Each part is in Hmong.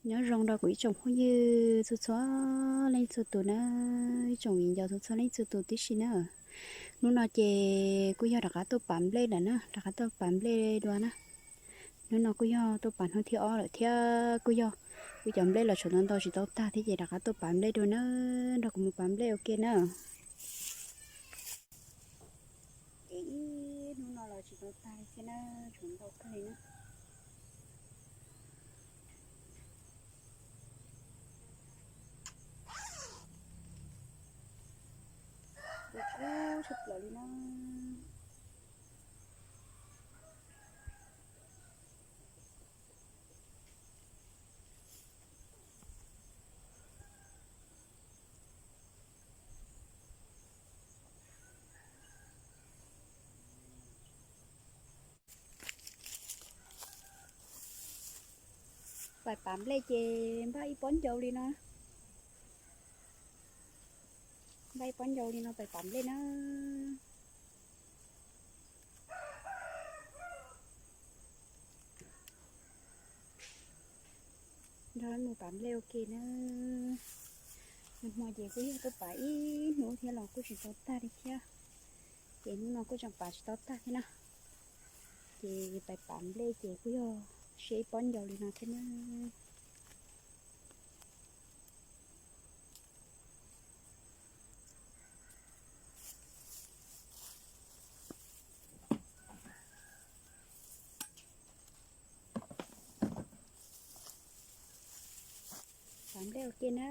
Nyob zoo rau kuv ib tsoom phooj ywg txhua txhua leej txhua tus na, ib tsoom viv ncaus txhua txhua leej txhua tus tib si na. Hnub no ces kuj yog rov qab tuaj pav nplej lawm na, rov qab tuaj pav nplej dua na. Hnub no kuj yog tuaj pav hnub thib ob lawm thiab, kuj yog kuv cov nplej los tshuav ntau ntau tsis tau tag thiab ces rov qab tuaj pav nplej dua na, nrog kuv mus pav nplej ua ke na. Ces ib hnub no los tsis tau tag li thiab na, tshuav ntau kawg li na. Kub kub tshaj plaws li na. Pais pav nplej ces npaj ib pob ncau li no. Npaj ib pob ncau li no pais pav nplej na. Nrog mus pav nplej ua ke na. Nag hmo ces kuj yog tuaj pav ib hnub thiab los kuj tsis tau tag li thiab. Ces hnub no kuj tseem pav tsis tau tag thiab na. Ces pais pav nplej ces kuj yog siab ib pob ncau li no thiab na. Pav nplej ua ke na.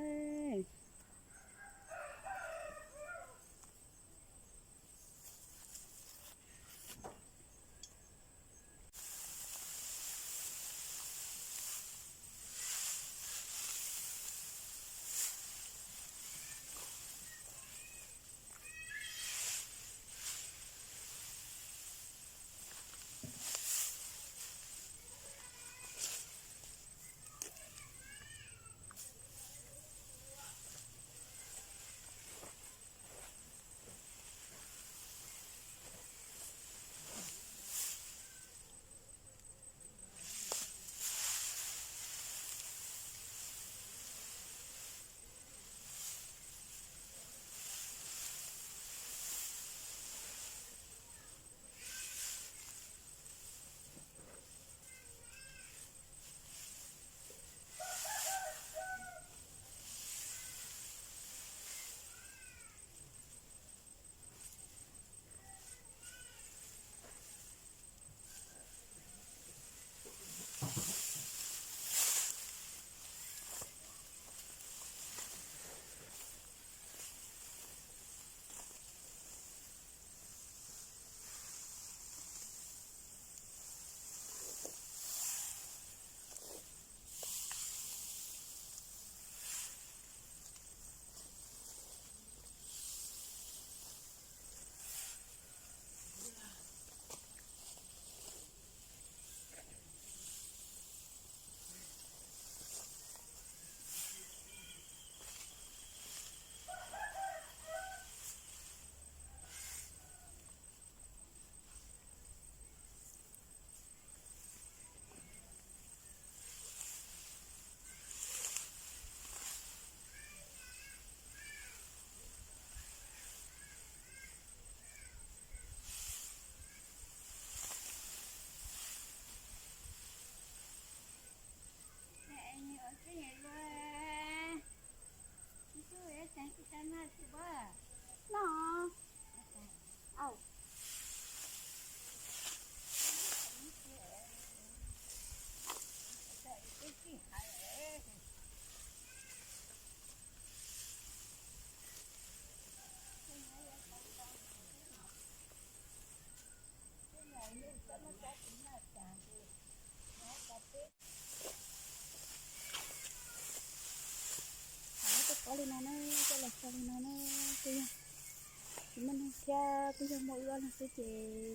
Cov pob li no na, coj los tso li no na, kuj yog tsis muaj neeg thiab, kuj yog muaj wb ob leeg xwb ces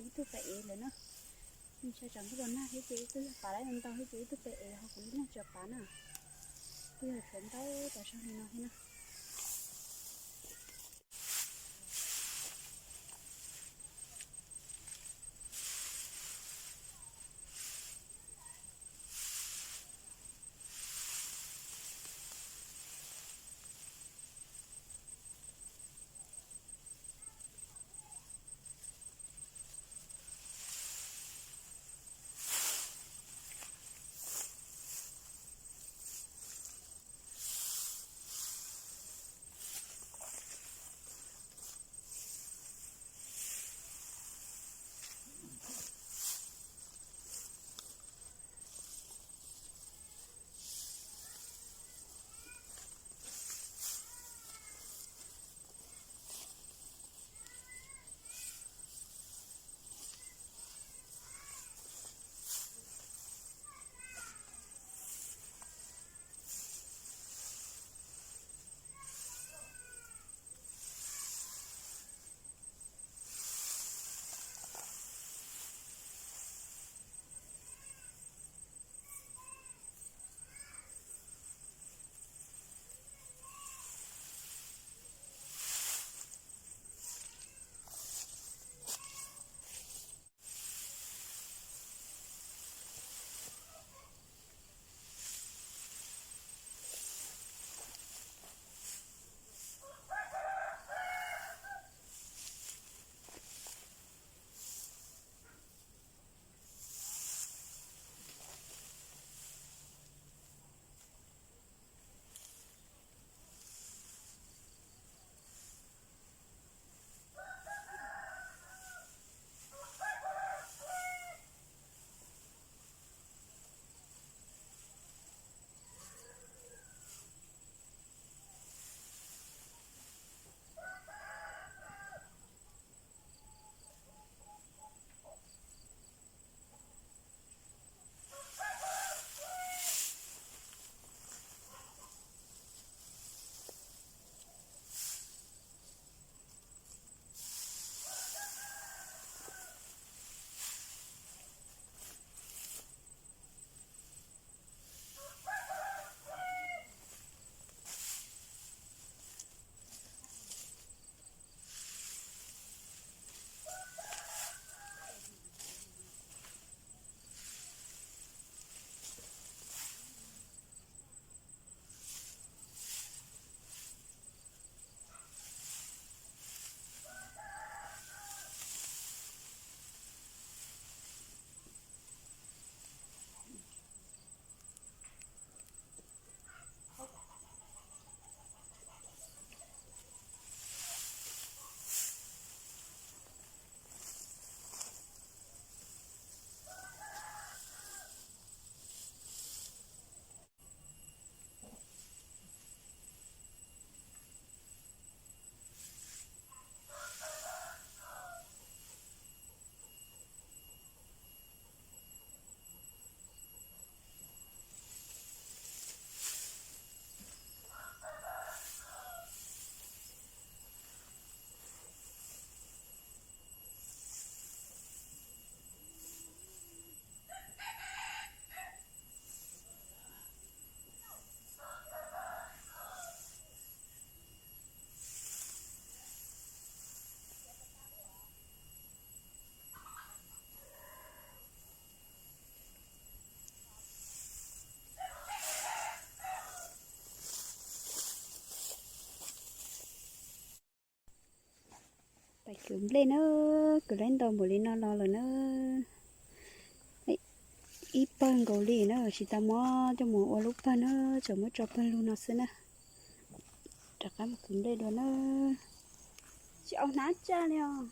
ib tug pem ev lawm na. Nws tshaj tsam ntuj los nag thiab ces kuj yog pav lawm ntau thiab ces ib tug pem ev ho kuv ib leeg tsuas pav na. Kuj yog tshuav ntau cov zog li no thiab na. Kwv nplej na, kwv laib ntau npaum li no los lawm na. Ib pawg nkaus li na, tsis tau muab coj mus ua lub pawg na, tseem muab tso pawg lug no xwb na. Rov qab mus kwv nplej dua na. Tsis au hnab tsaj li os.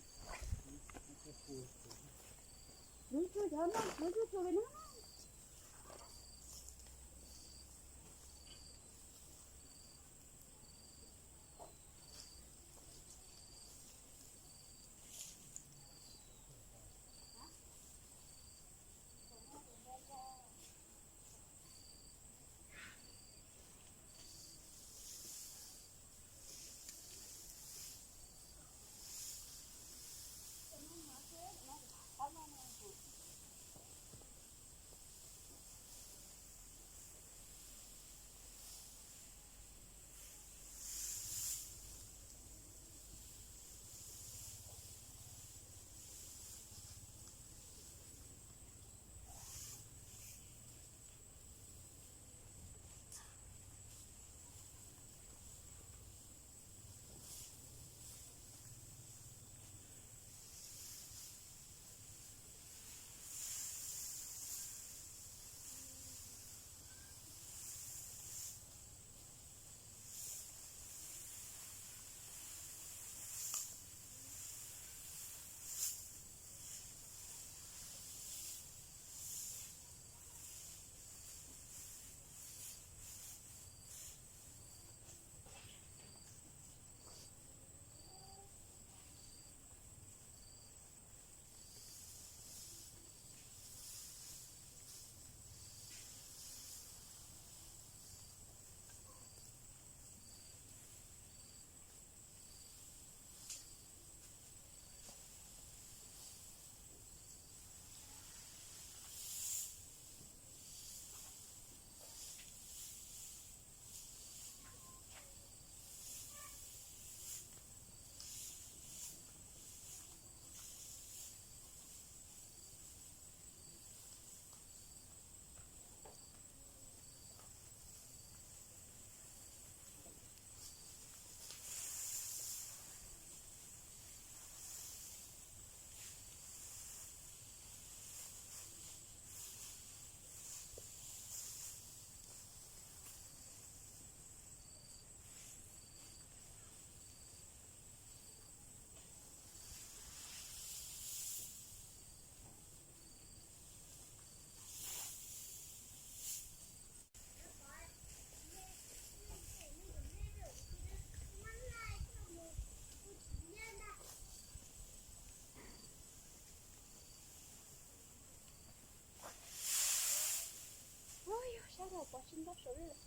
Sab laug pov tsis ntaub saum li lawm.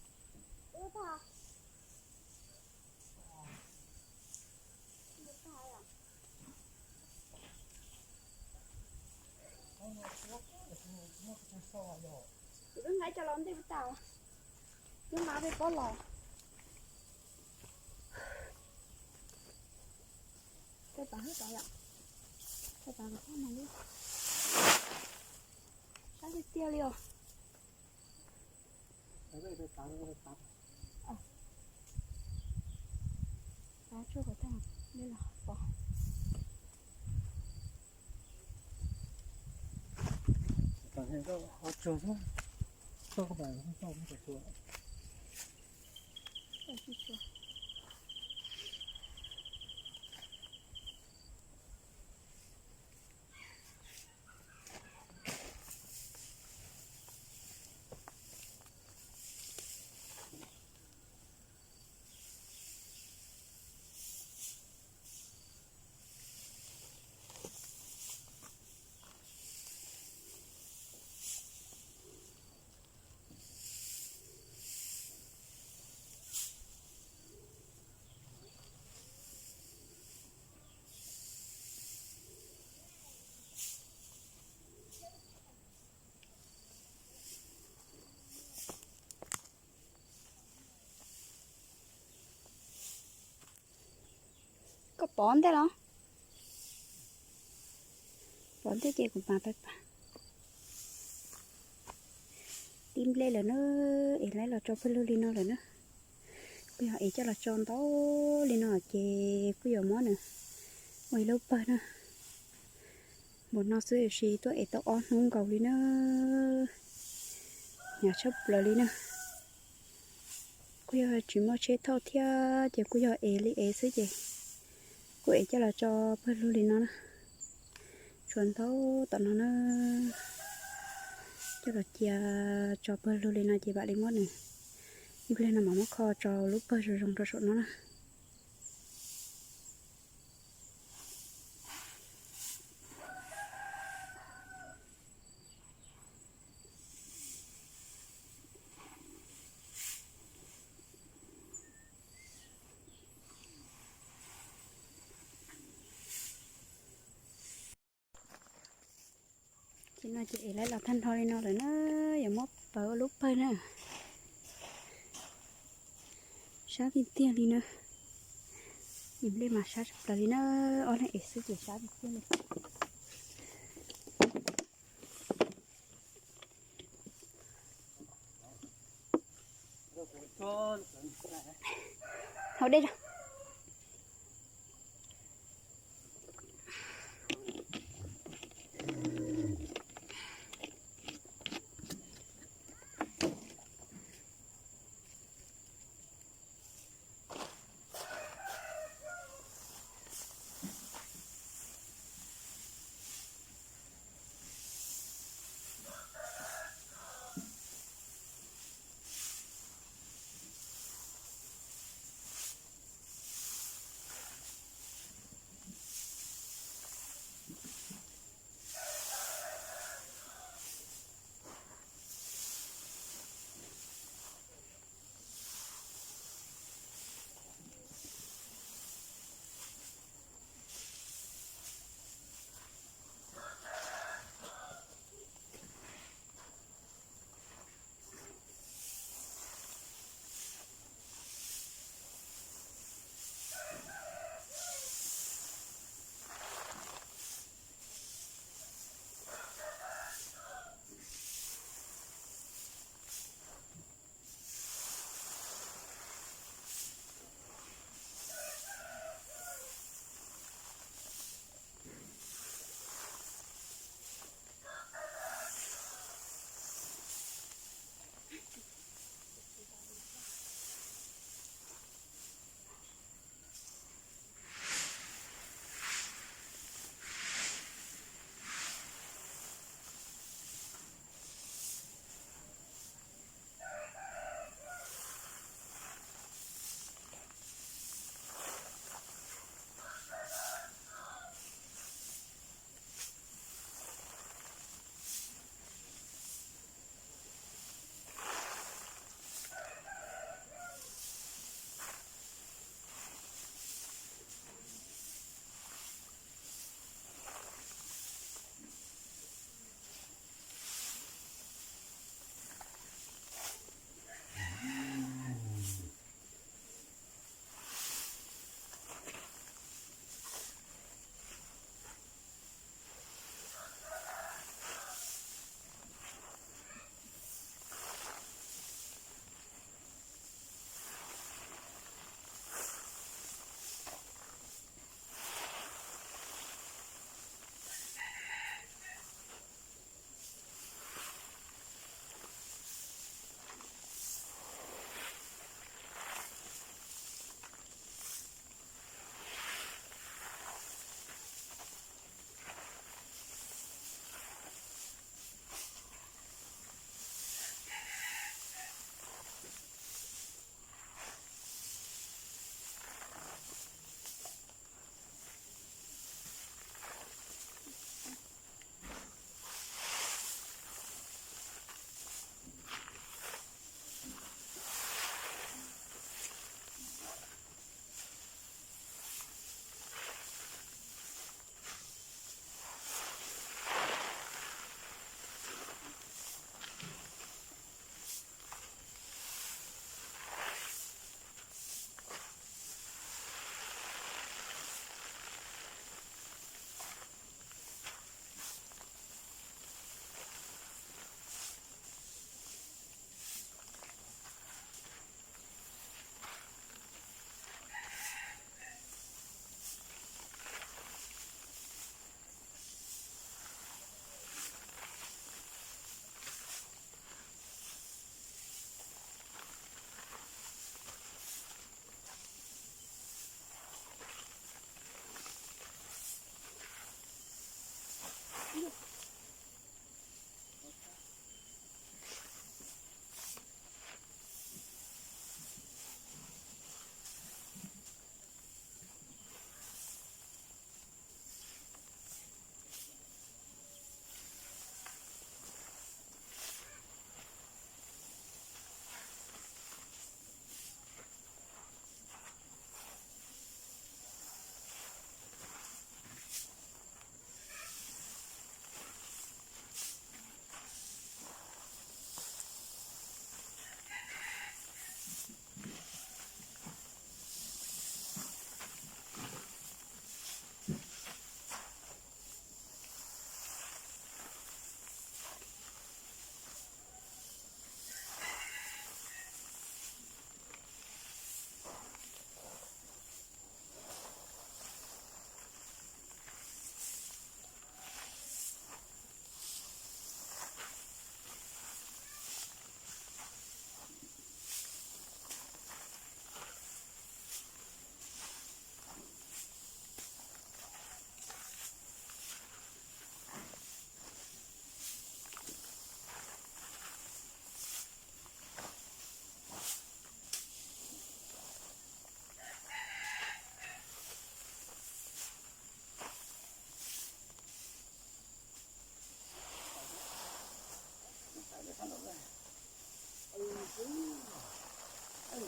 Ub tag. Kuv twb nqa cov los ntej puas tas, twb nqa peb pob los. Tej tav hwb tod yom, tej tav kom tag no li, sab tiag tiag li os. Tav tsuag kom tag li los pom. Koj pov ntej los? Pov ntej ces kuv mam pais pas. Tib nplej lawm na, es laib los tso pawg lug li no lawm na. Kuj yog es coj los tso ntau li no ces kuj yuav muab nws Ua ib lub pawg na, npaum no xwb tiam sis tuaj ev tau ob hnub nkaus li na, hnyav tshaj plaws li na. Kuj yog tsis muaj tsheb thauj thiab ces kuj yog ev li ev xwb ces kuj ev coj los tso pawg lug li no na. Tshuav ntau tom no na, coj los cia tso pawg lug li no ces vam li muab nws ib pliag no mam muab kho tso lub pawg zoo zoo rau saum no na. Ces no ces ev lawv los tag nrho li no lawm na, yuav muab pawv ua lub pawg na. Sab tiag tiag li na, nplej mas sab tshaj plaws li na, ob leeg ev xwb ces sab tiag tiag li. Hau dej tso. Cov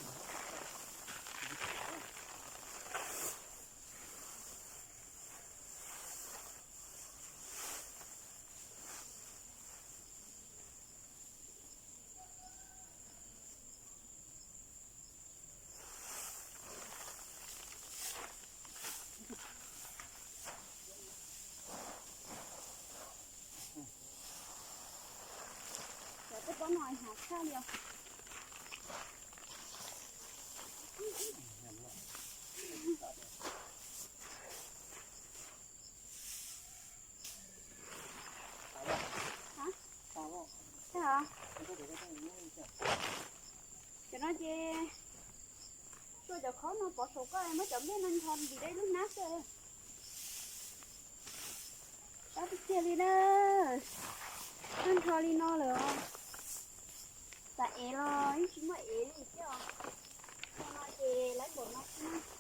tej pob no hnyav tshaj li os. Cov no ces tsuas cov khob no pov saum koj muab cov nplej no ncho ntim rau ib lub hnab xwb. Tab tiag tiag li na, ncho ncho li no lawm os. Xav ev los yeej tsis muaj ev li thiab os. Cov no ces lawv npaum no xwb na.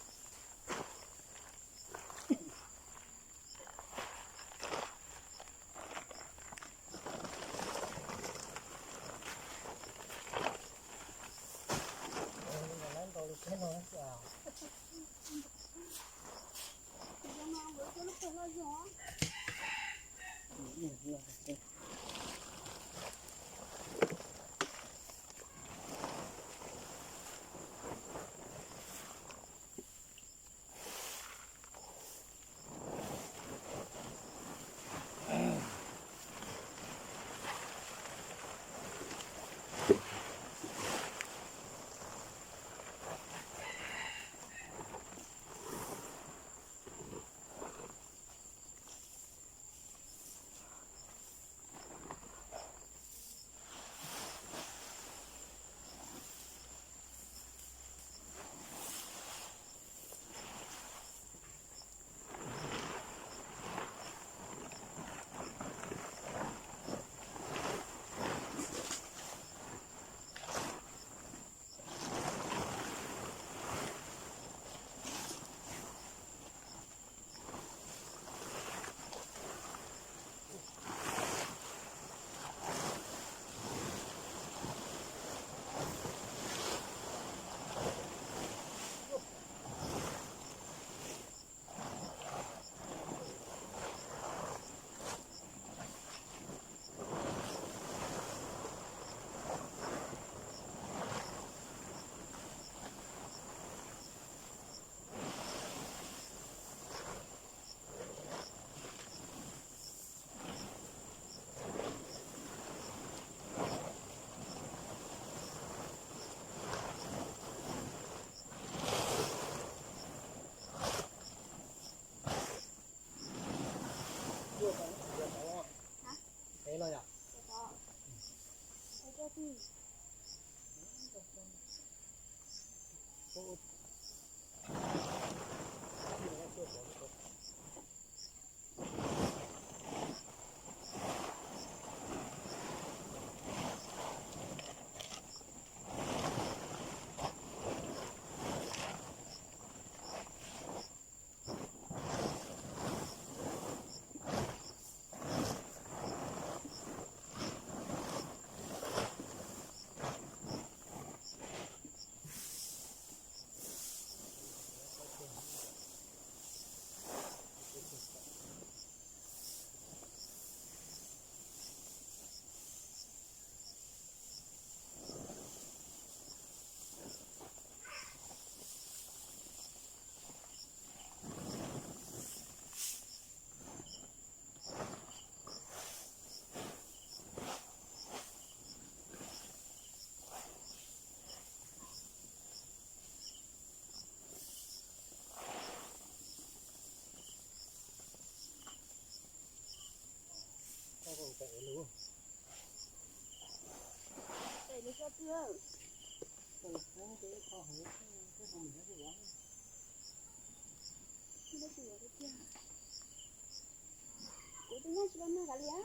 Kuv twb nyob tsis tau nag kav liam.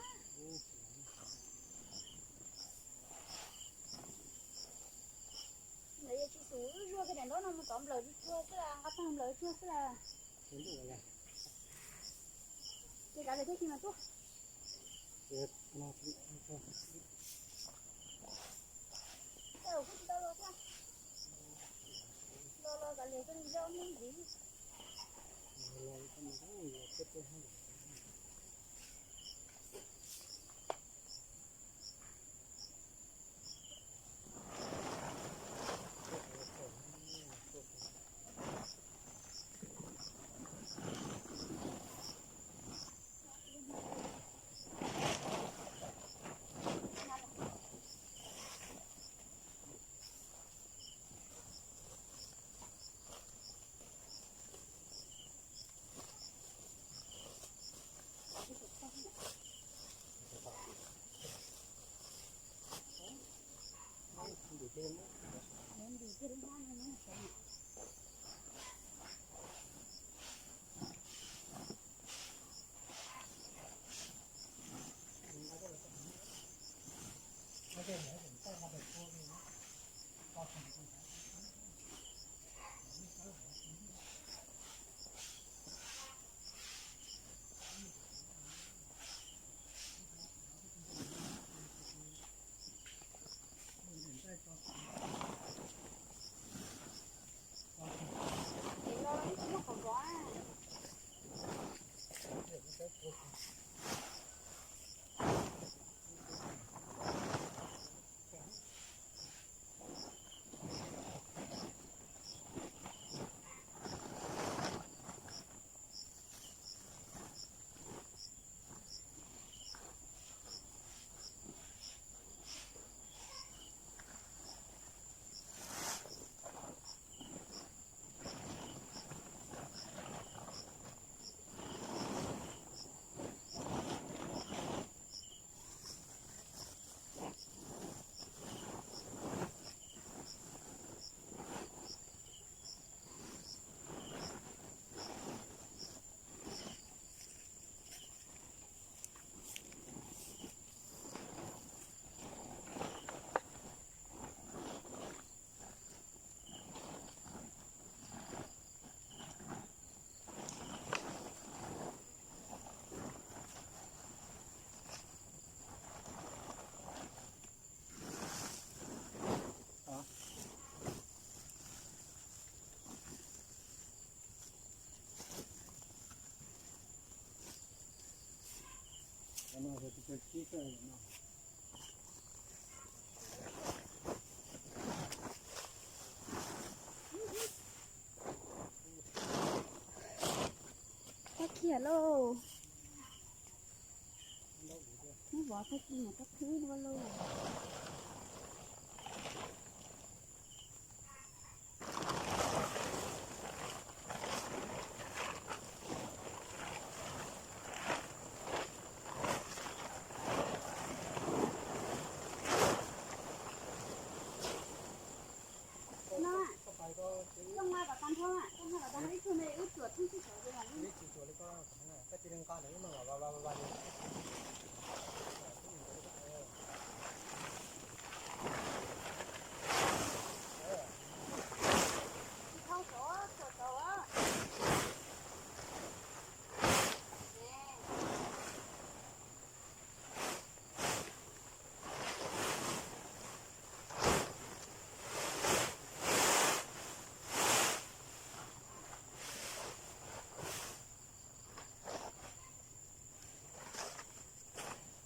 Lawv yuav tsis xum zuag kiag daim ntaub no mus tov nplawm tsuag xwb las, nqa tag nplawm tsuag xwb las. Ces kav liam thiaj tsis mas tuaj. Kuj tsis tau los thiab. Tag kiag lauj. Neb vov tag kis mas tag khwb dua lauj. No, koj nqa kom tag nrho, koj nqa kom tag nrho ib tug ne, wb tsuam thoob tib saud.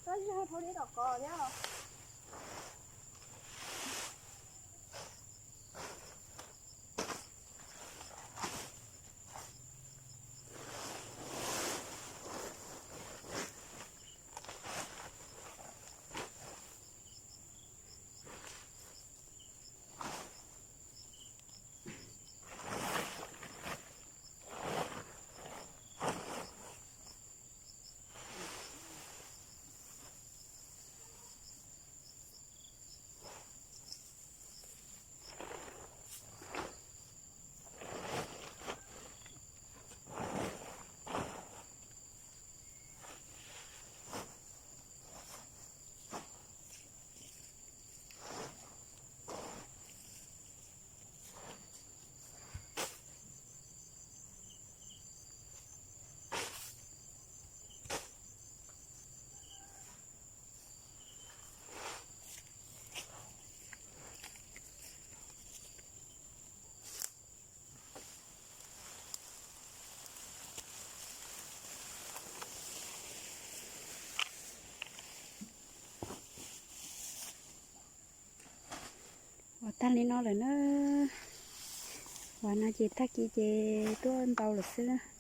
Koj zog dhau li tom kos thiab. Tag li no lawm na. Uas no ces tag kis ces tuaj ntau lawm xwb.